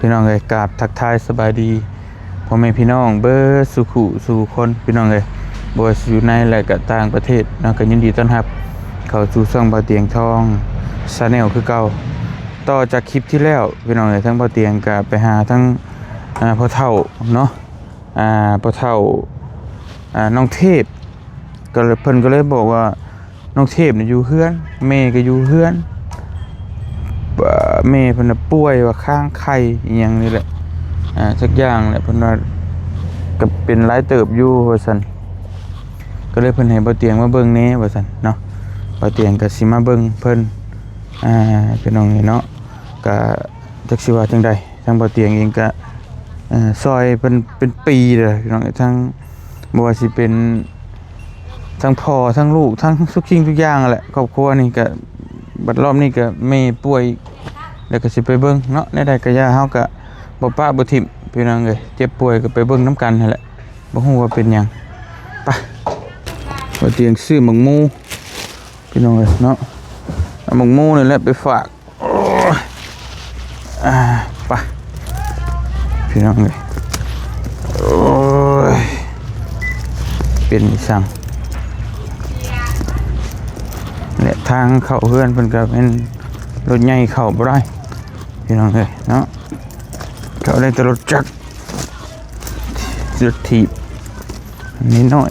ພີ່ນ້ອງເອີຍ ກາບທັກທາຍສະບາຍດີພໍ່ແມ່ພີ່ນ້ອງເບິດສູ່ຄູ່ສູ່ຄົນ ພີ່ນ້ອງເອີຍ ບໍ່ວ່າຊິຢູ່ໃນ ແລະ ກະຕ່າງປະເທດເນາະ ກະຍິນດີຕ້ອນຮັບເຂົ້າສູ່ຊ່ອງບ່າວຕຽງທອງ Channel ຄືເກົ່າ. ຕໍ່ຈາກຄລິບທີ່ແລ້ວ ພີ່ນ້ອງເອີຍ ທາງບ່າວຕຽງກະໄປຫາທາງ ອ່າ ພໍ່ເຖົ້າເນາະ ອ່າ ພໍ່ເຖົ້າ ອ່າ ນ້ອງເທບ ກໍເລີຍ ເພິ່ນກໍເລີຍບອກວ່າ ນ້ອງເທບນີ້ຢູ່ເຮືອນ ແມ່ກໍຢູ່ເຮືອນ ແມ່ເພິ່ນນະປ່ວຍວ່າຄ້າງໄຂ່ອີ່ຫຍັງນີ້ແຫຼະ ອ່າ ຈັກຢ່າງແຫຼະ ເພິ່ນວ່າກໍເປັນຫຼາຍເຕີບຢູ່ວ່າຊັ້ນ ກໍເລີຍເພິ່ນໃຫ້ບ່າວຕຽງມາເບິ່ງແດ່ວ່າຊັ້ນເນາະ ບ່າວຕຽງກໍຊິມາເບິ່ງເພິ່ນ ອ່າ ພີ່ນ້ອງເອີຍເນາະ ກໍຈັກຊິວ່າຈັ່ງໃດ ທາງບ່າວຕຽງເອງກໍ ເອີ ຊ່ອຍເພິ່ນເປັນປີແລ້ວພີ່ນ້ອງເອີຍ ທັງ ບໍ່ວ່າຊິເປັນທັງພໍ່ທັງລູກທັງທຸກສິ່ງທຸກຢ່າງຫັ້ນແຫຼະ ຄອບຄົວນີ້ກະ ບັດລອບນີ້ກະແມ່ປ່ວຍ ແລ້ວກະຊິໄປເບິ່ງເນາະ ແນວໃດກະຢ່າ ເຮົາກະບໍ່ປະບໍ່ຖິ້ມພີ່ນ້ອງເອີຍ ເຈັບປ່ວຍກະໄປເບິ່ງນຳກັນຫັ້ນແຫຼະ ບໍ່ຮູ້ວ່າເປັນຫຍັງ ໄປ ບ່າວຕຽງຊື້ໝາກໝູ ພີ່ນ້ອງເອີຍເນາະ ເອົາໝາກໝູນີ້ແຫຼະໄປຝາກ ໂອ້ຍ ອ່າ ໄປ ພີ່ນ້ອງເອີຍ ໂອ້ຍ ເປັນອີ່ສັງ ແລະ ທາງເຂົ້າເຮືອນເພິ່ນກໍແມ່ນລົດໃຫຍ່ເຂົ້າບໍ່ໄດ້ ພີ່ນ້ອງເອີຍເນາະ ເຂົ້າໄດ້ແຕ່ລົດຈັກ ລົດຖີບ ອັນນີ້ນ້ອຍ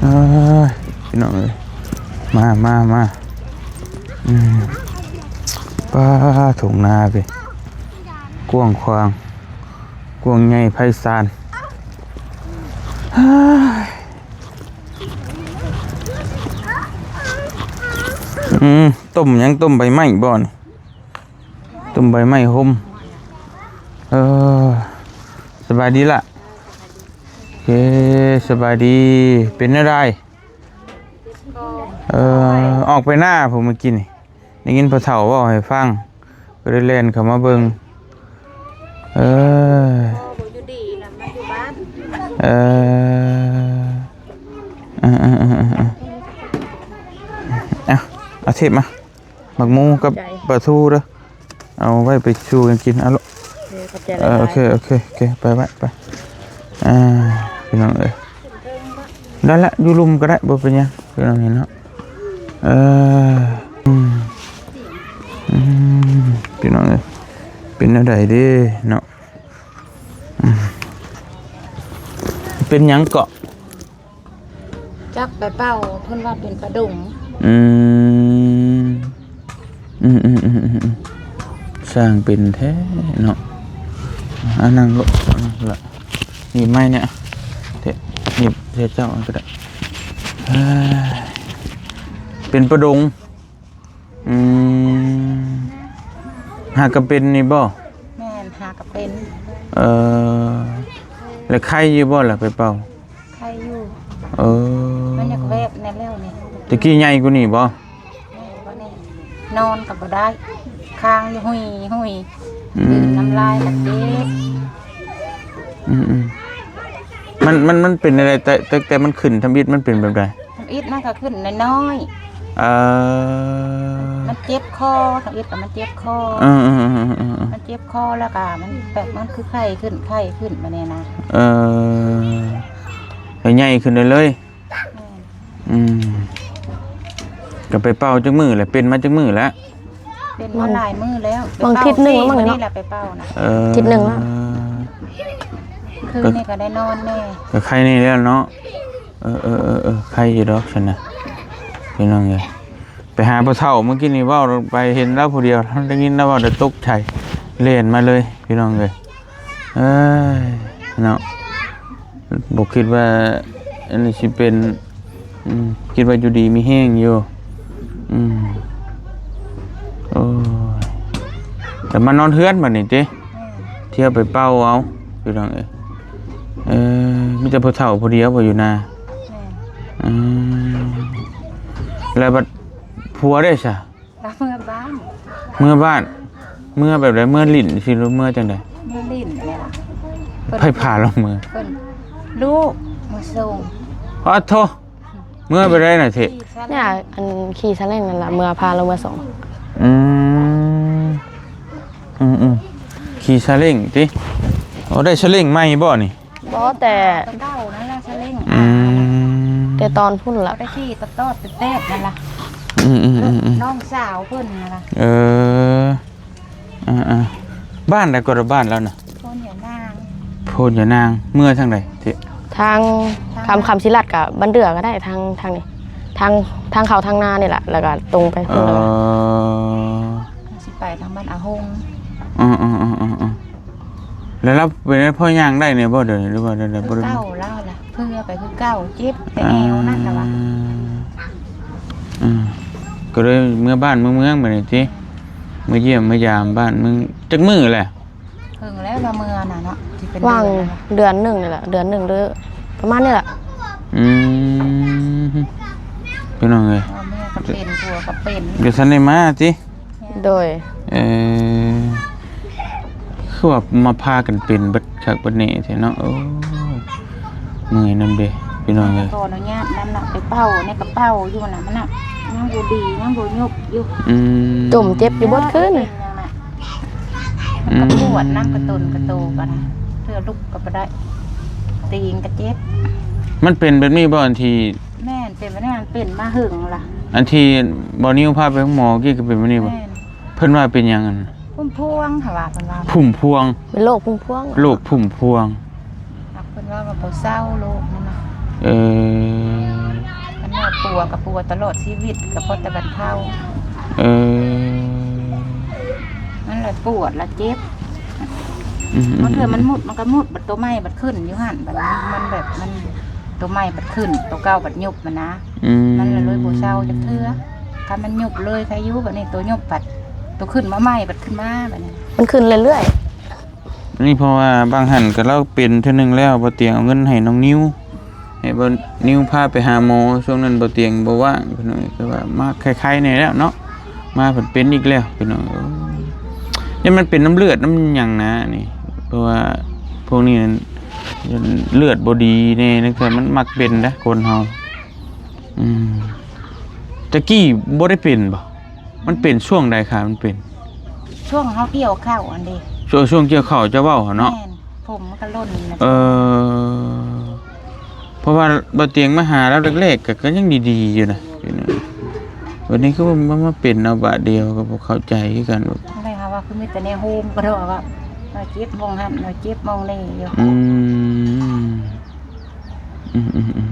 ເອີຍ ພີ່ນ້ອງເອີຍ ມາ ມາ ມາ ອືມ ປ້າ ທົ່ງນາພີ້ ກວ້າງຂວາງ ກວ້າງໃຫຍ່ໄພສານ ອືມ ຕົ້ມຫຍັງ ຕົ້ມໃບໄມ້ບໍ່ນີ້? ຕົ້ມໃບໄມ້ຫົ່ມ ເອີ ສະບາຍດີລະ ໂອເຄ ສະບາຍດີ ເປັນແນວໃດ? ເອີ ອອກໄປນາພຸ້ນມື້ກີ້ນີ້ ໄດ້ຍິນພໍ່ເຖົ້າເວົ້າໃຫ້ຟັງ ກໍເລີຍແລ່ນເຂົ້າມາເບິ່ງ ເອີ ບໍ່ຢູ່ດີນະ ມາຢູ່ບ້ານ ເອີ ເອີ ເອີ ເອີ ເອີ ເອີ ເອົາ ເອົາເທບມາ ໝາກໝູກັບ ຂອບໃຈ ປາທູເດີ ເອົາໄວ້ໄປສູ່ກັນກິນ ເອົາໂລດ ເອີ ຂອບໃຈຫຼາຍໆ ເອີ ໂອເຄ ໂອເຄ ໂອເຄ ໄປໄວ້ ໄປ ອ່າ ພີ່ນ້ອງເອີຍ ໄດ້ລະ ຢູ່ລຸ່ມກໍໄດ້ ບໍ່ເປັນຫຍັງ ພີ່ນ້ອງເຫັນເນາະ ເອີ ອືມ ອືມ ພີ່ນ້ອງເອີຍ ເປັນແນວໃດເດ້ເນາະ ອືມ ເປັນຫຍັງເກາະ? ຈັກໄປເປົ່າ ເພິ່ນວ່າເປັນປາດົງ ອືມ ອືມໆໆໆ ຊ່າງເປັນແທ້ເນາະ ອ່າ ນັ່ງໂລດ ນັ່ງລະ ໜີບໄມ້ແດ່ ເທບ ໜີບໃສ່ເຈົ້າກໍໄດ້ ເປັນປາດົງ ອືມ ຫາກະເປັນນີ້ບໍ່? ແມ່ນ ຫາກະເປັນ ເອີ ແລ້ວໄຄຢູ່ບໍ່ລະໄປເປົ່າ? ໄຄຢູ່ ເອີ ມັນຢາກແວບແດ່ແລ້ວນີ້ ຕະກີ້ໃຫຍ່ກວ່ານີ້ບໍ່? ໃຫຍ່ກວ່ານີ້ ນອນກໍບໍ່ໄດ້ ຄ້າງຢູ່ຫຸຍໆ ອືມ ຄືນນ້ຳລາຍລະເຈັບ ອືມໆ ມັນ ມັນ ມັນເປັນຈັ່ງໃດ? ແຕ່ ແຕ່ ແຕ່ມັນຂຶ້ນທຳອິດມັນເປັນແບບໃດ? ທຳອິດມັນກໍຂຶ້ນນ້ອຍໆ ເອີ ມັນເຈັບຄໍ ທຳອິດກໍມັນເຈັບຄໍ ເອີໆໆໆໆ ມັນເຈັບຄໍ ແລ້ວກໍມັນແບບ ມັນຄືໄຂ້ຂຶ້ນ ໄຂ້ຂຶ້ນບາດນີ້ນະ ເອີ ກໍໃຫຍ່ຂຶ້ນເລື້ອຍໆ ແມ່ນ ອືມ ກໍໄປເປົ່າຈັກມື້ແລ້ວ? ເປັນມາຈັກມື້ແລ້ວ? ເປັນມາຫຼາຍມື້ແລ້ວ ບາງທິດໜຶ່ງ ໄປເປົ່າ ມື້ນີ້ແຫຼະໄປເປົ່ານະ ເອີ ທິດໜຶ່ງແລ້ວ ຄືນນີ້ກໍໄດ້ນອນແດ່ ກໍໄຄແດ່ແລ້ວເນາະ ເອີໆໆໆ ໄຄຢູ່ດອກຊັ້ນນະ ພີ່ນ້ອງເອີຍ ໄປຫາພໍ່ເຖົ້າມື້ກີ້ນີ້ ເວົ້າໄປເຫັນລາວຜູ້ດຽວ ໄດ້ຍິນລາວເວົ້າແລ້ວຕົກໃຈ ແລ່ນມາເລີຍ ພີ່ນ້ອງເອີຍ ເອີຍ ເນາະ ບໍ່ຄິດວ່າອັນນີ້ຊິເປັນ ອືມ ຄິດວ່າຢູ່ດີມີແຮງຢູ່ ອືມ ໂອ້ຍ ແຕ່ມານອນເຮືອນບັດນີ້ຕິ ແມ່ນ ທ່ຽວໄປເປົ່າເອົາ ພີ່ນ້ອງເອີຍ ເອີ ມີແຕ່ພໍ່ເຖົ້າຜູ້ດຽວບໍ່ຢູ່ນາ ແມ່ນ ອືມ ແລ້ວບັດຜົວເດ້ຊະ? ລາວເມືອບ້ານ ເມືອບ້ານ ເມືອແບບໃດ? ເມືອຫຼິ້ນຊິຫຼືເມືອຈັ່ງໃດ? ເມືອຫຼິ້ນນີ້ລະ ໃຜພາລາວເມືອ? ເພິ່ນ ລູກມາສົ່ງ ປາດໂທ້ ເມື່ອໄປໄດ້ນະເທະ? ນີ້ ອັນຂີ່ຊາເລັ້ງນັ້ນລະ ເມື່ອພາລາວເມືອສົ່ງ. ອືມ ອືມໆ ຂີ່ຊາເລັ້ງຕິ? ໂອ້ ໄດ້ຊາເລັ້ງໃໝ່ບໍ່ນີ້? ບໍ່ ແຕ່ ແຕ່ເກົ່ານັ້ນລະ ຊາເລັ້ງ. ອືມ ແຕ່ຕອນພຸ້ນລະ ໄດ້ຂີ່ຕະຕອດແຕດໆນັ້ນລະ. ອືມໆໆໆ ນ້ອງສາວເພິ່ນນັ້ນລະ. ເອີ ອ່າໆ ບ້ານໃດກໍລະ ບ້ານລາວນະ? ໂພນຢານາງ. ໂພນຢານາງ. ເມືອທາງໃດເທະ? ທາງ ທາງ ຄຳ ຄຳສີລັດກະບ້ານເດືອກະໄດ້ ທາງ ທາງນີ້ ທາງ ທາງເຂົ້າທາງນານີ້ລະ ແລ້ວກະຕົງໄປພຸ້ນເລີຍ. ເອີ ຊິໄປທາງບ້ານອາຫົງ. ເອີໆໆໆ ແລ້ວລາວເປັນໄງ ພໍຍ່າງໄດ້ແດ່ບໍ່ດຽວນີ້ ຫຼືວ່າແນວໃດ? ບໍ່ໄດ້ ຄືເກົ່າລາວລະ ເພື່ອໄປຄືເກົ່າ ເຈັບແຕ່ແອວນັ້ນລະວ່າ. ອ່າ ອ່າ ກໍເລີຍເມືອບ້ານເມືອເມືອງບາດນີ້ຕິ? ເມືອຢ້ຽມເມືອຢາມບ້ານເມືອງ. ຈັກມື້ແຫຼະ? ເຖິງແລ້ວລະເມືອນະເນາະ ຊິເປັນ ວ່າງເດືອນແລ້ວ ເດືອນໜຶ່ງນີ້ແຫຼະ ເດືອນໜຶ່ງ ຫຼື ປະມານນີ້ແຫຼະ. ອືມ ພີ່ນ້ອງເອີຍ ເມືອກໍເປັນ ຜົວກໍເປັນ ກໍທັນໄດ້ມາຕິ? ໂດຍ ເອີ ຄືວ່າມາພາກັນເປັນເບິດຄັກເບິດແນ່ແທ້ເນາະ. ໂອ້ ເມື່ອຍນຳເດ້ພີ່ນ້ອງເອີຍ. ຂໍອະນຸຍາດນຳເນາະ ໄປເປົ່າໃນກະເປົາຢູ່ນະ ມັນນະ ຍັງບໍ່ດີ ຍັງບໍ່ຍຸບຢູ່. ອືມ ຈົມເຈັບຢູ່ເບິດຄືນ. ມັນກໍປວດນຳ ກະຕົນກະໂຕກໍນະ ເທື່ອລຸກກໍບໍ່ໄດ້ ຕີນກໍເຈັບ. ມັນເປັນແບບນີ້ບໍ່ ອັນທີ່ ແມ່ນ ເປັນແບບນັ້ນ ເປັນມາຫຶງລະ. ອັນທີ່ບ່າວນິວພາໄປໂຮງໝໍກີ້ກໍເປັນແບບນີ້ບໍ່? ແມ່ນ. ເພິ່ນວ່າເປັນຫຍັງຫັ້ນ? ພຸ້ມພວງ ເຂົາວ່າ ເພິ່ນວ່າ ພຸ້ມພວງ. ເປັນໂລກພຸ້ມພວງ. ໂລກພຸ້ມພວງ. ເພິ່ນວ່າ ວ່າບໍ່ເຊົາໂລກນັ້ນນະ. ເອີ ຄັນວ່າປົວກໍປົວຕະຫຼອດຊີວິດ ກໍພໍແຕ່ບັນເທົາ. ເອີ ມັນລະປວດລະເຈັບ. ອືມ ບາງເທື່ອມັນມຸດ ມັນກໍມຸດ ບັດໂຕໃໝ່ບັດຂຶ້ນຢູ່ຫັ້ນ ບັດມັນ ມັນແບບ ມັນ ໂຕໃໝ່ບັດຂຶ້ນ ໂຕເກົ່າບັດຍຸບຫັ້ນນະ. ອືມ ມັນລະເລີຍບໍ່ເຊົາຈັກເທື່ອ. ຄັນມັນຍຸບເລີຍໃຄຢູ່ ບັດນີ້ໂຕຍຸບບັດ ໂຕຂຶ້ນມາໃໝ່ບັດຂຶ້ນມາ ບັດນີ້ ມັນຂຶ້ນເລື້ອຍໆ. ນີ້ເພາະວ່າບາງຫັ້ນກໍລາວເປັນເທື່ອໜຶ່ງແລ້ວ ບໍ່ຕຽງເອົາເງິນໃຫ້ນ້ອງນິວ ໃຫ້ບ່າວນິວພາໄປຫາໝໍ. ຊ່ວງນັ້ນບໍ່ຕຽງບໍ່ວ່າງ ພີ່ນ້ອງເອີຍ ກໍວ່າມາໄຄໆແດ່ແລ້ວເນາະ ມາພັດເປັນອີກແລ້ວ ພີ່ນ້ອງເອີຍ. ນີ້ມັນເປັນນຳເລືອດນຳຫຍັງນະນີ້ ເພາະວ່າພວກນີ້ນັ້ນ ເລືອດບໍ່ດີແດ່ ນັກເທື່ອມັນມັກເປັນເດ້ຄົນເຮົາ. ອືມ ແຕ່ກີ້ບໍ່ໄດ້ເປັນບໍ່? ມັນເປັນຊ່ວງໃດຄະ ມັນເປັນ? ຊ່ວງເຮົາກ່ຽວເຂົ້າຫັ້ນເດ. ຊ່ວງ ຊ່ວງກ່ຽວເຂົ້າເຈົ້າເວົ້າຫັ້ນເນາະ? ແມ່ນ ຜົມມັນກໍຫຼົ່ນນະ. ເອີ ເພາະວ່າບ່າວຕຽງມາຫາລາວແລກໆ ກໍ ກໍຍັງດີໆຢູ່ນະ ເປັນ ບັດນີ້ຄືວ່າມາ ມາເປັນເອົາບາດດຽວ ກໍບໍ່ເຂົ້າໃຈຄືກັນ. ໄດ້ຫາວ່າຄືມີແຕ່ແນວໂຮມ ກໍເດາະວ່າ ວ່າເຈັບໝ່ອງຫັ້ນ ວ່າເຈັບໝ່ອງນີ້ຢູ່. ອືມ ອືມ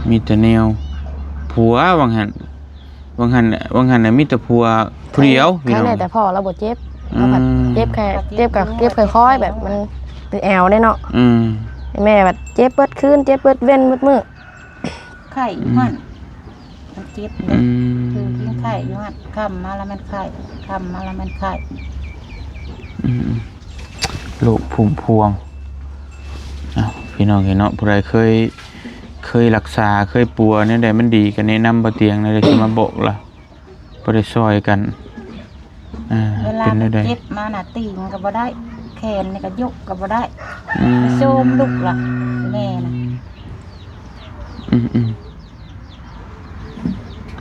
ໆ ມີແຕ່ແນວຜົວວ່າຊັ້ນ. ວ່າງຫັ້ນ ວ່າງຫັ້ນນະມີແຕ່ຜົວຜູ້ດຽວ ພີ່ນ້ອງ. ແຕ່ພໍ່ລາວບໍ່ເຈັບ ລາວພັດເຈັບແຄ່ ເຈັບກໍເຈັບຄ່ອຍໆ ແບບມັນເປັນແອວເດ້ເນາະ. ອືມ ແມ່ບັດເຈັບເບິດຄືນ ເຈັບເບິດເວັນເບິດມື້ ໄຂ້ຢູ່ຫັ້ນ ມັນເຈັບເດ້. ອືມ ຄືກິນໄຂ້ຢູ່ຫັ້ນ ຄ່ຳມາລະແມ່ນໄຂ້ ຄ່ຳມາລະແມ່ນໄຂ້. ອືມ ໂລກພຸ້ມພວງ. ເອົ້າ ພີ່ນ້ອງເອີຍເນາະ ຜູ້ໃດເຄີຍ ເຄີຍລັກສາ ເຄີຍປົວແນວໃດມັນດີ ກໍແນະນຳບ່າວຕຽງແນວໃດ ຊິມາບອກລະ ບໍ່ໄດ້ຊ່ອຍກັນ. ອ່າ ເວລາ ເປັນແນວໃດ? ເຈັບມານະ ຕີງກໍບໍ່ໄດ້ ແຂນນີ້ກໍຍົກກໍບໍ່ໄດ້. ອືມ ໂຊມລຸກລະ ແມ່ນະ. ອືມໆ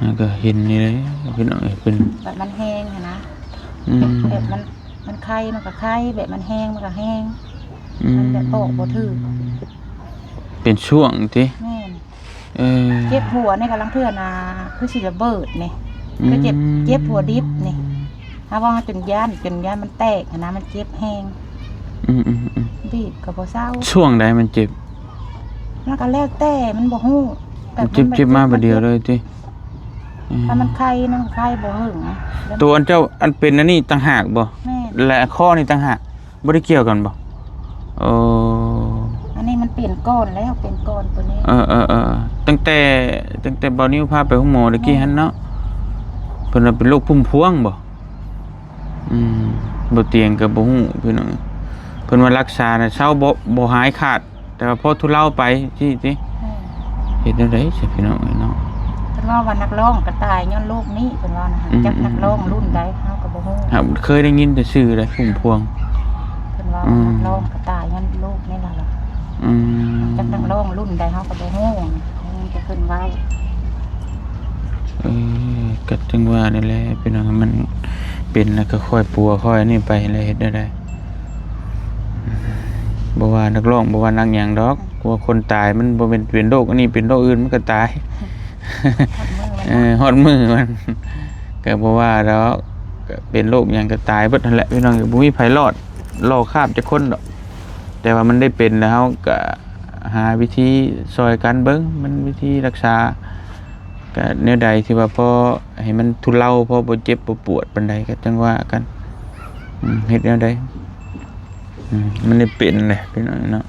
ແລ້ວກໍເຫັນນີ້ແຫຼະ ພີ່ນ້ອງເອີຍ ເປັນ ແບບມັນແຮງຫັ້ນນະ. ອືມ ແບບມັນ ມັນໄຄມັນກໍໄຄ ແບບມັນແຮງມັນກໍແຮງ. ອືມ ມັນແບບອອກບໍ່ຖືກ ເປັນຊ່ວງຕິ? ແມ່ນ. ເອີ ເຈັບຫົວນີ້ກໍລາງເທື່ອນະ ຄືຊິລະເບີດນີ້ ອືມ ຄືເຈັບ ເຈັບຫົວດິບນີ້. ເຮົາເວົ້າຈົນຢ້ານ ຈົນຢ້ານມັນແຕກຫັ້ນນະ ມັນເຈັບແຮງ. ອືມໆໆ ບີບກໍບໍ່ເຊົາ. ຊ່ວງໃດມັນເຈັບ? ມັນກໍແລ້ວແຕ່ ມັນບໍ່ຮູ້ ແບບ ມັນເຈັບ ມັນແບບ ເຈັບມາບາດດຽວເລີຍຕິ? ອືມ ຖ້າມັນໄຄນະ ໄຄບໍ່ເຫິງ. ຕົວອັນເຈົ້າ ອັນເປັນອັນນີ້ຕ່າງຫາກບໍ່? ແມ່ນ. ແລະ ຂໍ້ນີ້ຕ່າງຫາກ ບໍ່ໄດ້ກ່ຽວກັນບໍ່? ເອີ ອັນນີ້ມັນເປັນກ່ອນແລ້ວ ເປັນກ່ອນຕົວນີ້. ເອີໆໆ ຕັ້ງແຕ່ ຕັ້ງແຕ່ບ່າວນິວພາໄປໂຮງໝໍຕະກີ້ຫັ້ນເນາະ ເພິ່ນວ່າເປັນໂລກພຸ້ມພວງບໍ່? ອືມ ບ່າວຕຽງກໍບໍ່ຮູ້ພີ່ນ້ອງ ເພິ່ນວ່າລັກສານະເຊົາບໍ່ ບໍ່ຫາຍຂາດ ແຕ່ວ່າພໍທຸເລົາໄປຊີ້ຕິ. ເອີ ເຮັດແນວໃດຊະພີ່ນ້ອງເອີຍເນາະ? ເພິ່ນເວົ້າວ່ານັກຮ້ອງກໍຕາຍຍ້ອນໂລກນີ້ ເພິ່ນເວົ້ານະ. ອືມ ຈັກນັກຮ້ອງລຸ້ນໃດເຮົາກໍບໍ່ຮູ້ ເຄີຍໄດ້ຍິນແຕ່ຊື່ໃດ ພຸ້ມພວງ. ເພິ່ນເວົ້າ ອືມ ນັກຮ້ອງກໍຕາຍຍ້ອນໂລກນີ້ລະ. ອືມ ຈັກນັກຮ້ອງລຸ້ນໃດເຮົາກໍບໍ່ຮູ້. ເພິ່ນເວົ້າ ເອີ ກໍຈັ່ງວ່ານີ້ແຫຼະພີ່ນ້ອງ ມັນເປັນແລ້ວກໍຄ່ອຍປົວຄ່ອຍນີ້ໄປແຫຼະ ເຮັດແນວໃດ ບໍ່ວ່ານັກຮ້ອງ ບໍ່ວ່ານັກຫຍັງດອກ ວ່າຄົນຕາຍມັນບໍ່ແມ່ນເປັນໂລກອັນນີ້ ເປັນໂລກອື່ນມັນກໍຕາຍ ຮອດມື້ມັນ ເອີ ຮອດມື້ມັນ ກໍບໍ່ວ່າດອກ ກໍເປັນໂລກຫຍັງກໍຕາຍເບິດຫັ້ນແຫຼະພີ່ນ້ອງ ບໍ່ມີໃຜລອດ ລໍຄາບຈັກຄົນດອກ ແຕ່ວ່າມັນໄດ້ເປັນແລ້ວ ເຮົາກໍຫາວິທີຊ່ອຍກັນເບິ່ງ ມັນວິທີລັກສາ ກະແນວໃດທີ່ວ່າພໍໃຫ້ມັນທຸເລົາ ພໍບໍ່ເຈັບບໍ່ປວດປານໃດ ກະຈັ່ງວ່າກັນ ອືມ ເຮັດແນວໃດ ອືມ ມັນໄດ້ເປັນແຫຼະພີ່ນ້ອງເນາະ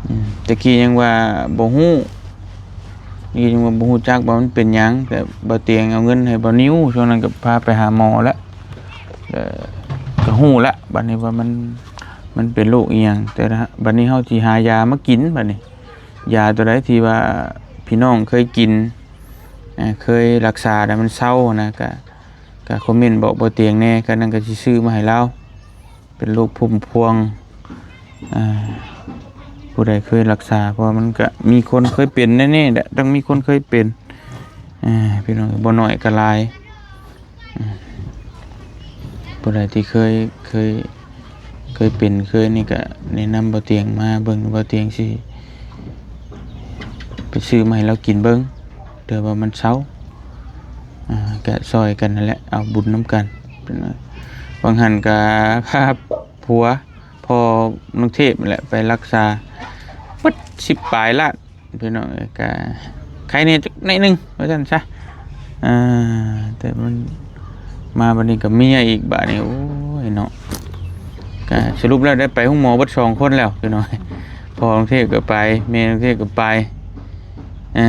ອືມ ແຕ່ກີ້ຍັງວ່າບໍ່ຮູ້ ຕະກີ້ຍັງວ່າບໍ່ຮູ້ຈັກວ່າມັນເປັນຫຍັງ ແຕ່ບ່າວຕຽງເອົາເງິນໃຫ້ບ່າວນິວ ຊ່ວງນັ້ນກໍພາໄປຫາໝໍແລ້ວ ເອີ ກໍຮູ້ແລ້ວ ບັດນີ້ວ່າມັນ ມັນເປັນໂລກອີ່ຫຍັງ ແຕ່ລະ ບັດນີ້ເຮົາຊິຫາຢາມາກິນ ບັດນີ້ ຢາຕົວໃດທີ່ວ່າພີ່ນ້ອງເຄີຍກິນ ເອີ ເຄີຍລັກສາແລ້ວມັນເຊົາຫັ້ນນະ ກະ ກະຄອມເມັນບອກບ່າວຕຽງແດ່ ກະນັ້ນກະຊິຊື້ມາໃຫ້ລາວ ເປັນໂລກພຸ້ມພວງ ອ່າ ຜູ້ໃດເຄີຍລັກສາ ເພາະວ່າມັນກະມີຄົນເຄີຍເປັນແນ່ໆແຫຼະ ຕ້ອງມີຄົນເຄີຍເປັນ ອ່າ ພີ່ນ້ອງ ບໍ່ໜ້ອຍກໍຫຼາຍ ອືມ ຜູ້ໃດທີ່ເຄີຍ ເຄີຍ ເຄີຍເປັນ ເຄີຍນີ້ກະແນະນຳບ່າວຕຽງມາເບິ່ງ ບ່າວຕຽງຊິໄປຊື້ມາໃຫ້ລາວກິນເບິ່ງ ເທື່ອວ່າມັນເຊົາ ອ່າ ກະຊ່ອຍກັນຫັ້ນແຫຼະ ເອົາບຸນນຳກັນ ວ່າງຫັ້ນກະພາຜົວ ພໍ່ນ້ອງເທບຫັ້ນແຫຼະ ໄປລັກສາເບິດສິບປາຍລ້ານ ພີ່ນ້ອງເອີຍ ກະໄຄແດ່ຈັກໜ້ອຍໜຶ່ງວ່າຊັ້ນຊະ ອ່າ ແຕ່ມັນມາບັດນີ້ກໍເມຍອີກບາດນີ້ ໂອ້ຍເນາະ ກະສະຫຼຸບແລ້ວໄດ້ໄປໂຮງໝໍເບິດສອງຄົນແລ້ວພີ່ນ້ອງ ພໍ່ນ້ອງເທບກໍໄປ ແມ່ນ້ອງເທບກໍໄປ ອ່າ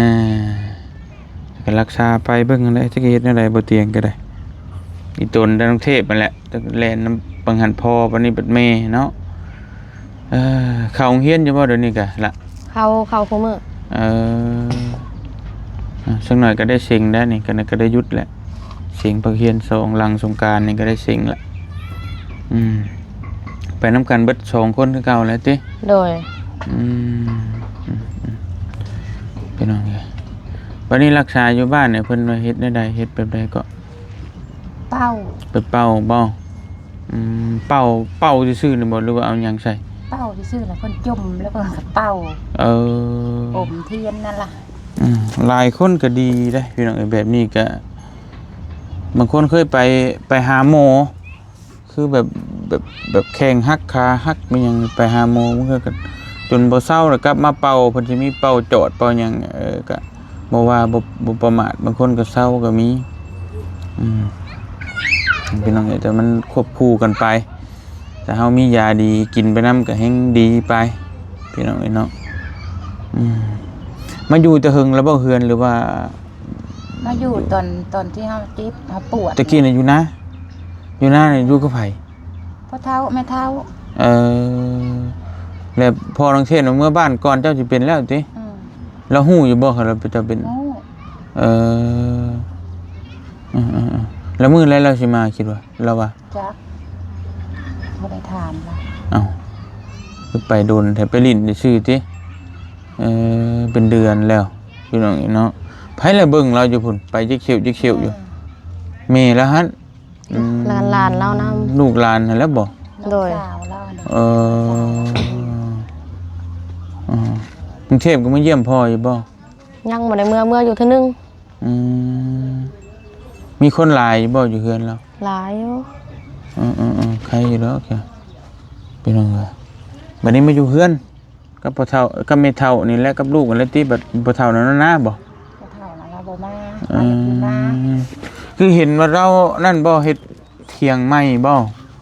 ກໍລັກສາໄປເບິ່ງຫັ້ນແຫຼະ ຈັກເຮັດແນວໃດ ບໍ່ຕຽງກໍໄດ້ ອີຕົນແຕ່ນ້ອງເທບຫັ້ນແຫຼະ ແລ່ນນຳບັງຫັນພໍ່ ບັດນີ້ບັດແມ່ເນາະ ເອີ ເຂົ້າໂຮງຮຽນຢູ່ບໍ່ດຽວນີ້ກະລະ? ເຂົ້າ ເຂົ້າຄູ່ມື້ ເອີ ອາ ສັກໜ້ອຍກໍໄດ້ເສັງແລ້ວນີ້ ກໍ ກໍໄດ້ຢຸດແຫຼະ ເສັງພັກຮຽນສອງຫຼັງ ສົງການນີ້ກໍໄດ້ເສັງແລ້ວ ອືມ ໄປນຳກັນເບິດສອງຄົນຄືເກົ່າແຫຼະຕິ? ໂດຍ ອືມ ອືມ ອືມ ພີ່ນ້ອງເອີຍ ບັດນີ້ລັກສາຢູ່ບ້ານນີ້ເພິ່ນວ່າເຮັດແນວໃດ ເຮັດແບບໃດເກາະ? ເປົ່າ ໄປເປົ່າບໍ່? ອືມ ເປົ່າ ເປົ່າຊື່ໆນີ້ບໍ່ ຫຼືວ່າເອົາຫຍັງໃສ່? ເປົ່າຊື່ໆ ແລ້ວເພິ່ນຈົ່ມ ແລ້ວເພິ່ນກໍເປົ່າ ເອີ ອົມທຽນນັ້ນລະ ອືມ ຫຼາຍຄົນກໍດີເດ້ພີ່ນ້ອງເອີຍ ແບບນີ້ກໍ ບາງຄົນເຄີຍໄປ ໄປຫາໝໍ ຄືແບບ ແບບ ແບບແຂ້ງຫັກ ຂາຫັກ ແມ່ນຫຍັງ ໄປຫາໝໍ ບາງເທື່ອກໍຈົນບໍ່ເຊົາ ແລ້ວກັບມາເປົ່າ ເພິ່ນຊິມີເປົ່າຈອດເປົ່າຫຍັງ ເອີ ກະບໍ່ວ່າ ບໍ່ ບໍ່ປະໝາດ ບາງຄົນກໍເຊົາກໍມີ ອືມ ພີ່ນ້ອງເອີຍ ແຕ່ມັນຄວບຄູ່ກັນໄປ ຖ້າເຮົາມີຢາດີກິນໄປນຳກໍແຮ່ງດີໄປ ພີ່ນ້ອງເອີຍເນາະ ອືມ ມາຢູ່ແຕ່ເຫິງແລ້ວບໍ່ເຮືອນ ຫຼືວ່າ ມາຢູ່ຕອນ ຕອນທີ່ເຮົາເຈັບເຮົາປວດ ແຕ່ກີ້ນະຢູ່ນາ ຢູ່ນານີ້ຢູ່ກັບໃຜ? ພໍ່ເຖົ້າແມ່ເຖົ້າ ເອີ ແລ້ວພໍ່ນ້ອງເທບນະເມືອບ້ານກ່ອນເຈົ້າຊິເປັນແລ້ວຕິ? ອືມ ລາວຮູ້ຢູ່ບໍ່ ຄັນວ່າເຈົ້າເປັນ? ຮູ້ ເອີ ເອີໆໆ ແລ້ວມື້ໃດລາວຊິມາ ຄິດວ່າ ລາວວ່າ? ຈັກ ບໍ່ໄດ້ຖາມລາວ ເອົ້າ ຄືໄປດົນແທ້ ໄປຫຼິ້ນຊື່ໆຕິ? ເອີ ເປັນເດືອນແລ້ວ ພີ່ນ້ອງເອີຍເນາະ ໃຜລະເບິ່ງລາວຢູ່ພຸ້ນ ໄປຈິກເຊວຈິກເຊວຢູ່ ອືມ ແມ່ລາວຫັ້ນ ອືມ ຫຼານ ຫຼານລາວນຳ ລູກຫຼານຫັ້ນແຫຼະບໍ່? ໂດຍ ນ້ອງສາວລາວຫັ້ນ ເອີ ເອີ ກຸງເທບກໍມາຢ້ຽມພໍ່ຢູ່ບໍ່? ຍັງບໍ່ໄດ້ເມືອ ເມືອຢູ່ເທື່ອໜຶ່ງ ອືມ ມີຄົນຫຼາຍຢູ່ບໍ່ ຢູ່ເຮືອນລາວ? ຫຼາຍຢູ່ ເອີໆໆ ໄຄຢູ່ດອກ ພີ່ນ້ອງເອີຍ ບັດນີ້ມາຢູ່ເຮືອນ ກັບພໍ່ເຖົ້າ ກັບແມ່ເຖົ້ານີ້ແຫຼະ ກັບລູກຫັ້ນແຫຼະຕິ ບັດພໍ່ເຖົ້ານັ້ນນາບໍ່? ພໍ່ເຖົ້ານັ້ນລາວບໍ່ມາ ອືມ ມາແຕ່ປີໜ້າ ຄືເຫັນວ່າລາວນັ້ນບໍ່ ເຮັດຖຽງໃໝ່ບໍ່?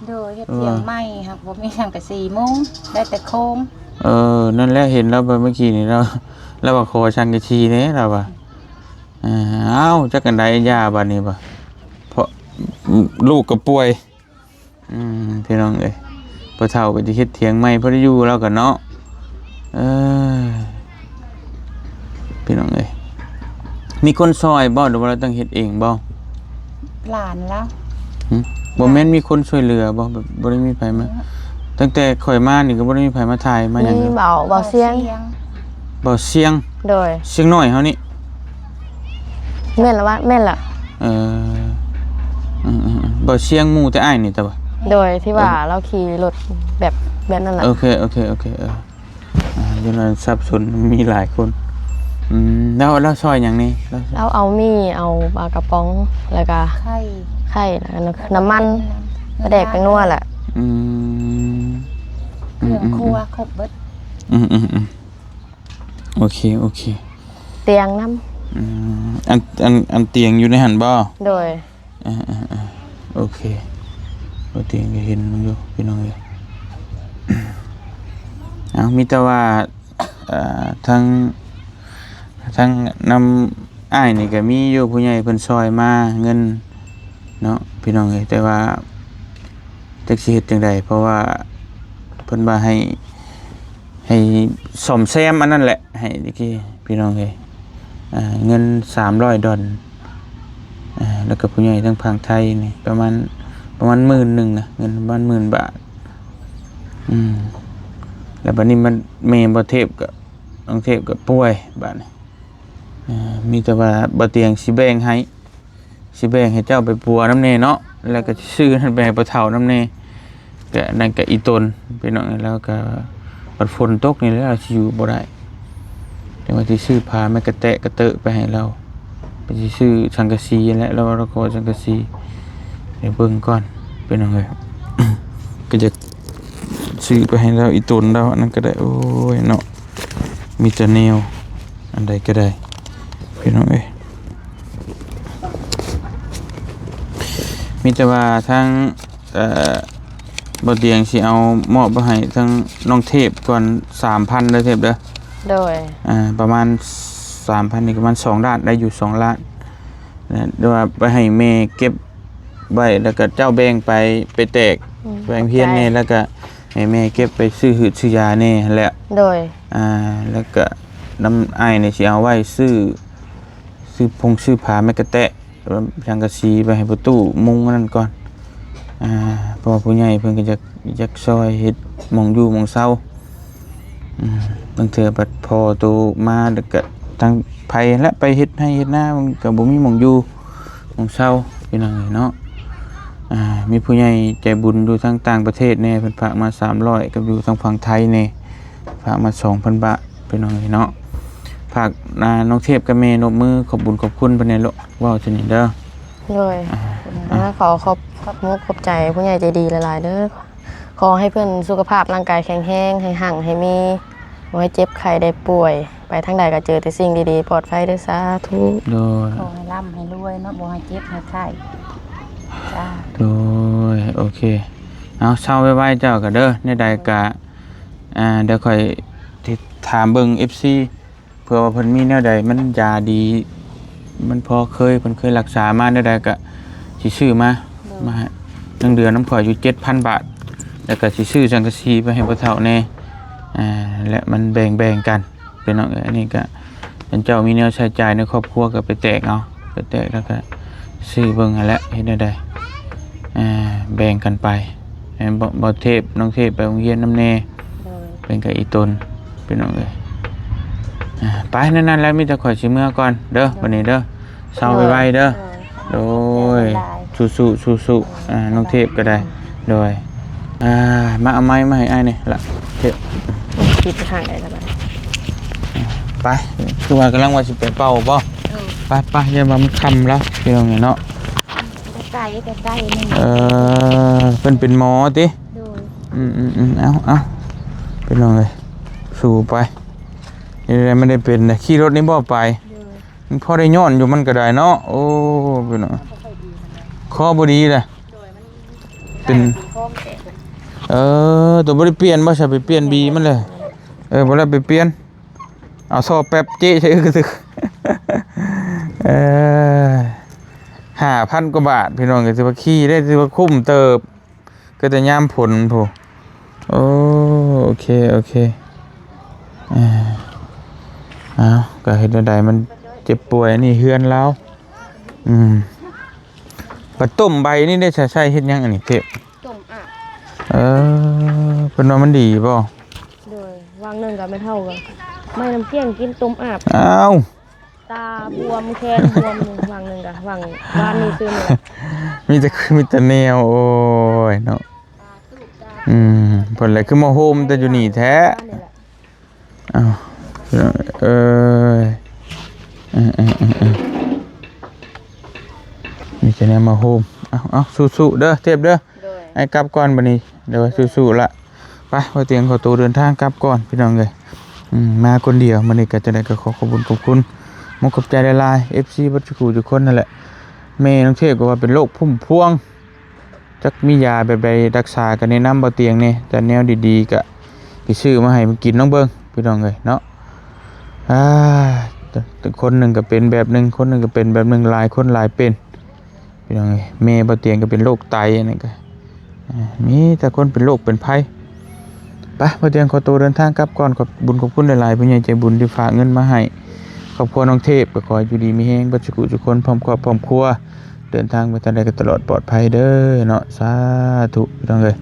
ໂດຍ ເຮັດຖຽງໃໝ່ ຫາກບໍ່ມີສັງກະສີມຸງ ໄດ້ແຕ່ໂຄງ ເອີ ນັ້ນແຫຼະ ເຫັນລາວໄປເມື່ອກີ້ນີ້ ລາວ ລາວວ່າຂໍສັງກະສີແດ່ ລາວວ່າ ເອີ ເອົ້າ ຈັກອັນໃດ ຢ່າບັດນີ້ບໍ່ ເພາະ ອືມ ລູກກໍປ່ວຍ ອືມ ພີ່ນ້ອງເອີຍ ພໍ່ເຖົ້າກໍຈະເຮັດຖຽງໃໝ່ພໍໄດ້ຢູ່ແລ້ວກໍເນາະ ເອີ ພີ່ນ້ອງເອີຍ ມີຄົນຊ່ອຍບໍ່ ຫຼືວ່າລາວຕ້ອງເຮັດເອງບໍ່? ຫຼານລາວ ຫຶ ບໍ່ແມ່ນມີຄົນຊ່ວຍເຫຼືອບໍ່? ແບບບໍ່ໄດ້ມີໃຜມາ ອືມ ຕັ້ງແຕ່ຂ້ອຍມານີ້ກໍບໍ່ໄດ້ມີໃຜມາຖ່າຍມາຫຍັງ ມີເບົາ ເບົາສຽງ ເບົາສຽງ ບໍ່ສຽງ ໂດຍ ສຽງນ້ອຍເຮົານີ້ ແມ່ນລະວະ ແມ່ນລະ ເອີ ອືມໆໆ ບໍ່ສຽງໝູ່ແຕ່ອ້າຍນີ້ຕະວະ ໂດຍ ທີ່ວ່າ ເອີ ລາວຂີ່ລົດແບບ ແບບນັ້ນລະ ໂອເຄ ໂອເຄ ໂອເຄ ເອີ ອ່າ ຢູ່ນັ້ນສັບສົນ ມີຫຼາຍຄົນ ອືມ ແລ້ວ ແລ້ວຊ່ອຍຫຍັງແດ່? ລາວ ລາວເອົາໝີ່ ເອົາປາກະປ໋ອງ ແລ້ວກະໄຂ່ ໄຂ່ ແລ້ວກະນ້ຳມັນ ປາແດກ ແປ້ງນົວແຫຼະ ອືມ ເຄື່ອງຄົວ ອືມໆໆ ຄົບເບິດ ອືມໆໆ ໂອເຄ ໂອເຄ ຕຽງນຳ ອືມ ອັນ ອັນ ອັນຕຽງຢູ່ໃນຫັ້ນບໍ່? ໂດຍ ອ່າໆໆ ໂອເຄ ບໍ່ຕຽງກໍເຫັນມັນຢູ່ພີ່ນ້ອງເອີຍ ເອົາ ມີແຕ່ວ່າ ເອີ ທາງ ທາງນຳອ້າຍນີ້ກໍມີຢູ່ ຜູ້ໃຫຍ່ເພິ່ນຊ່ອຍມາເງິນເນາະ ພີ່ນ້ອງເອີຍ ແຕ່ວ່າຈັກຊິເຮັດຈັ່ງໃດ ເພາະວ່າເພິ່ນວ່າໃຫ້ ໃຫ້ສ້ອມແຊມອັນນັ້ນແຫຼະ ໃຫ້ ພີ່ນ້ອງເອີຍ ອ່າ ເງິນສາມຮ້ອຍດອນ ອ່າ ແລ້ວກໍຜູ້ໃຫຍ່ທາງຝັ່ງໄທນີ້ປະມານ ປະມານໝື່ນໜຶ່ງນະ ເງິນປະມານໝື່ນບາດ ອືມ ແລ້ວບັດນີ້ມັນ ແມ່ບໍ່ເທບກໍ ນ້ອງເທບກໍປ່ວຍບາດນີ້ ເອີ ມີແຕ່ວ່າບໍ່ຕຽງຊິແບ່ງໃຫ້ ຊິແບ່ງໃຫ້ເຈົ້າໄປປົວນຳແດ່ເນາະ ແລ້ວກໍຊິຊື້ນັ້ນໄປໃຫ້ພໍ່ເຖົ້ານຳແດ່ ກະນັ້ນກະອີ່ຕົນ ພີ່ນ້ອງ ແລ້ວກະບັດຝົນຕົກນີ້ແຫຼະ ລາວຊິຢູ່ບໍ່ໄດ້ ຈັ່ງວ່າຊິຊື້ຜ້າແມັກກະແຕະກະເຕີໄປໃຫ້ລາວ ໄປຊິຊື້ສັງກະສີຫັ້ນແຫຼະ ລາວ ລາວຂໍສັງກະສີ ດຽວເບິ່ງກ່ອນ ພີ່ນ້ອງເອີຍ ກໍຢາກຊື້ໄປໃຫ້ລາວ ອີ່ຕົນລາວ ອັນນັ້ນກໍໄດ້ ໂອ້ຍເນາະ ມີແຕ່ແນວ ອັນໃດກໍໄດ້ ພີ່ນ້ອງເອີຍ ມີແຕ່ວ່າທາງ ເອີ ບໍ່ຕຽງຊິເອົາມອບໄປໃຫ້ທາງນ້ອງເທບກ່ອນ ສາມພັນເດີເທບເດີ ໂດຍ ອ່າ ປະມານສາມພັນນີ້ ປະມານສອງລ້ານ ໄດ້ຢູ່ສອງລ້ານ ນະ ຫຼືວ່າໄປໃຫ້ແມ່ເກັບໄວ້ ແລ້ວກໍເຈົ້າແບ່ງໄປ ໄປແຕກ ອືມ ແບ່ງຮຽນແດ່ ແລ້ວກໍໃຫ້ແມ່ເກັບໄປຊື້ຫືດຊື້ຢາແດ່ຫັ້ນແຫຼະ ໂດຍ ອ່າ ແລ້ວກະນຳອ້າຍນີ້ຊິເອົາໄວ້ຊື້ ຊື້ພົງຊື້ຜ້າແມັກກະແຕະ ສັງກະສີໄປໃຫ້ປະຕູມຸງອັນນັ້ນກ່ອນ ອ່າ ເພາະວ່າຜູ້ໃຫຍ່ເພິ່ນກໍຢາກ ຢາກຊ່ອຍເຮັດໝ່ອງຢູ່ໝ່ອງເຊົາ ອືມ ບາງເທື່ອບັດພໍ່ໂຕມາ ແລ້ວກະທາງໃຜແຫຼະໄປເຮັດໄຮ່ເຮັດນາ ມັນກໍບໍ່ມີໝ່ອງຢູ່ ຂອງເຊົາ ພີ່ນ້ອງເອີຍເນາະ ອ່າ ມີຜູ້ໃຫຍ່ໃຈບຸນຢູ່ທາງຕ່າງປະເທດແດ່ ເພິ່ນຝາກມາສາມຮ້ອຍ ກັບຢູ່ທາງຝັ່ງໄທແດ່ ຝາກມາສອງພັນບາດ ພີ່ນ້ອງເອີຍເນາະ ຝາກ ອ່າ ນ້ອງເທບກັບແມ່ນົບມືຂອບບຸນຂອບຄຸນເພິ່ນແດ່ລູກ ເວົ້າຈັ່ງນີ້ເດີ ໂດຍ ອ່າ ອ່າ ຂໍຂອບ ຂອບມຸກຂອບໃຈຜູ້ໃຫຍ່ໃຈດີຫຼາຍໆເດີ ຂໍໃຫ້ເພິ່ນສຸຂະພາບຮ່າງກາຍແຂງແຮງ ໃຫ້ຮັ່ງໃຫ້ມີ ບໍ່ໃຫ້ເຈັບໄຂ້ໄດ້ປ່ວຍ ໄປທາງໃດກໍເຈີແຕ່ສິ່ງດີໆ ປອດໄພເດີ ສາທຸ ໂດຍ ຂໍໃຫ້ລ່ຳໃຫ້ລວຍເນາະ ບໍ່ໃຫ້ເຈັບໃຫ້ໄຂ້ ສາທຸ ໂດຍ ໂອເຄ ເອົາ ເຊົາໄວໆເຈົ້າກໍເດີ ແນວໃດກໍ ອ່າ ດຽວຂ້ອຍຊິຖາມເບິ່ງເອັຟຊີ ເພື່ອວ່າເພິ່ນມີແນວໃດ ມັນຢາດີ ມັນພໍເຄີຍ ເພິ່ນເຄີຍລັກສາມາແນວໃດກະຊິຊື້ມາ ໂດຍ ມາໃຫ້ ຍັງເຫຼືອນຳຂ້ອຍຢູ່ເຈັດພັນບາດ ແລ້ວກະຊິຊື້ສັງກະສີໄປໃຫ້ພໍ່ເຖົ້າແດ່ ອ່າ ແລະມັນແບ່ງໆກັນ ພີ່ນ້ອງເອີຍ ອັນນີ້ກະ ຄັນເຈົ້າມີແນວໃຊ້ຈ່າຍໃນຄອບຄົວກະໄປແຕກເອົາ ໄປແຕກແລ້ວກະຊື້ເບິ່ງຫັ້ນແຫຼະ ເຮັດແນວໃດ ອ່າ ແບ່ງກັນໄປ ແມ່ນບໍ່ ບໍ່ເທບ ນ້ອງເທບໄປໂຮງຮຽນນຳແດ່ ໂດຍ ເປັນກະອີ່ຕົນ ພີ່ນ້ອງເອີຍ ອ່າ ໄປ ແນວນັ້ນແຫຼະ ມີແຕ່ຂ້ອຍຊິເມືອກ່ອນເດີ ໂດຍ ບັດນີ້ເດີ ເຊົາໄວໆເດີ ໂດຍ ໂດຍ ຫຼາຍໆ ສູ້ໆ ສູ້ໆ ອ່າ ນ້ອງເທບກໍໄດ້ ໂດຍ ອ່າ ມາເອົາໄມ້ມາໃຫ້ອ້າຍແດ່ລະ ເທບ ປິດທາງໃດລະບັດນີ້ ໄປ ຄືວ່າກຳລັງວ່າຊິໄປເປົ່າບໍ່ ເອີ ໄປໆ ຢ່າວ່າມັນຄ່ຳແລ້ວ ພີ່ນ້ອງເອີຍເນາະ ໃກ້ໆ ນີ້ ເອີ ເພິ່ນເປັນໝໍຕິ ໂດຍ ອືມໆໆ ເອົາໆ ພີ່ນ້ອງເອີຍ ສູ້ໄປ ນີ້ໄດ້ ມັນໄດ້ເປັນ ຂີ່ລົດນີ້ບໍ່ໄປ ໂດຍ ມັນພໍໄດ້ຍ້ອນຢູ່ ມັນກໍໄດ້ເນາະ ໂອ້ ພີ່ນ້ອງ ຄໍບໍ່ດີແຫຼະ ໂດຍ ມັນ ເປັນ ເອີ ຕົວບໍ່ໄດ້ປ່ຽນບໍ່ ຊະ ໄປປ່ຽນບີມັນເລີຍ ເອີ ບໍ່ໄດ້ໄປປ່ຽນ ເອົາທໍ່ແປັບເຈະໃສ່ ອຶກກະຕຶກ ເອີ ຫ້າພັນກວ່າບາດ ພີ່ນ້ອງ ກໍຖືວ່າຂີ່ໄດ້ ຖືວ່າຄຸ້ມເຕີບ ກໍແຕ່ຍາມຝົນພຸ້ນ ໂອ້ ໂອເຄ ໂອເຄ ເອີ ເອົາ ກໍເຮັດແນວໃດ ມັນເຈັບປ່ວຍ ອັນນີ້ເຮືອນລາວ ອືມ ບັດຕົ້ມໃບນີ້ໄດ້ໃຊ້ເຮັດຫຍັງ ອັນນີ້ເທບ ຕົ້ມອາບ ເອີ ເພິ່ນວ່າມັນດີບໍ່? ໂດຍ ວາງໜຶ່ງກໍແມ່ນເຮົາກໍ ໄມ້ນ້ຳກ້ຽງກິນຕົ້ມອາບ ອ້າວ ຕາບວມແຂນບວມ ຫວ່າງໜຶ່ງກະຫວ່າງວານນີ້ຊື່ນີ້ ມີແຕ່ ມີແຕ່ແນວ ໂອ້ຍເນາະ ອືມ ເພິ່ນແຫຼະຄືມາໂຮມແຕ່ຢູ່ນີ້ແທ້ ນີ້ແຫຼະ ອ້າວ ເອີຍ ເອີ ເອີ ເອີ ເອີ ມີແຕ່ແນວມາໂຮມ ເອົາ ເອົາ ສູ້ໆເດີ ເທບເດີ ໂດຍ ໃຫ້ກັບກ່ອນບັດນີ້ ໂດຍ ສູ້ໆລະ ໄປ ບໍ່ຕຽງຂໍໂຕເດີນທາງກັບກ່ອນ ພີ່ນ້ອງເອີຍ ອືມ ມາຄົນດຽວ ມື້ນີ້ກໍຈັ່ງໃດກໍຂໍຂອບຄຸນຂອບຄຸນ ໝົກຂອບໃຈຫຼາຍໆ ເອັຟຊີ ເບິດສູ່ຜູ້ທຸກຄົນນັ້ນແຫຼະ ແມ່ນ້ອງເທບກໍວ່າເປັນໂລກພຸ້ມພວງ ຈັກມີຢາແບບໃດລັກສາກໍແນະນຳບໍ່ຕຽງແດ່ ແຕ່ແນວດີໆກໍຊິຊື້ມາໃຫ້ມັນກິນລອງເບິ່ງ ພີ່ນ້ອງເອີຍເນາະ ອາ ຄົນໜຶ່ງກໍເປັນແບບໜຶ່ງ ຄົນໜຶ່ງກໍເປັນແບບໜຶ່ງ ຫຼາຍຄົນຫຼາຍເປັນ ພີ່ນ້ອງເອີຍ ແມ່ບໍ່ຕຽງກໍເປັນໂລກໄຕ ອັນນັ້ນກໍ ອາ ມີແຕ່ຄົນເປັນໂລກເປັນໄພ ໄປ ບໍ່ຕຽງຂໍໂຕເດີນທາງກັບກ່ອນ ຂອບບຸນຂອບຄຸນຫຼາຍໆ ຜູ້ໃຫຍ່ໃຈບຸນທີ່ຝາກເງິນມາໃຫ້ ຄອບຄົວນ້ອງເທບ ກໍຂໍໃຫ້ຢູ່ດີມີແຮງເບິດສູ່ຜູ້ທຸກຄົນ ພ້ອມຄອບພ້ອມຄົວ ເດີນທາງໄປທາງໃດກໍຕະຫຼອດປອດໄພເດີເນາະ ສາທຸ ພີ່ນ້ອງເອີຍ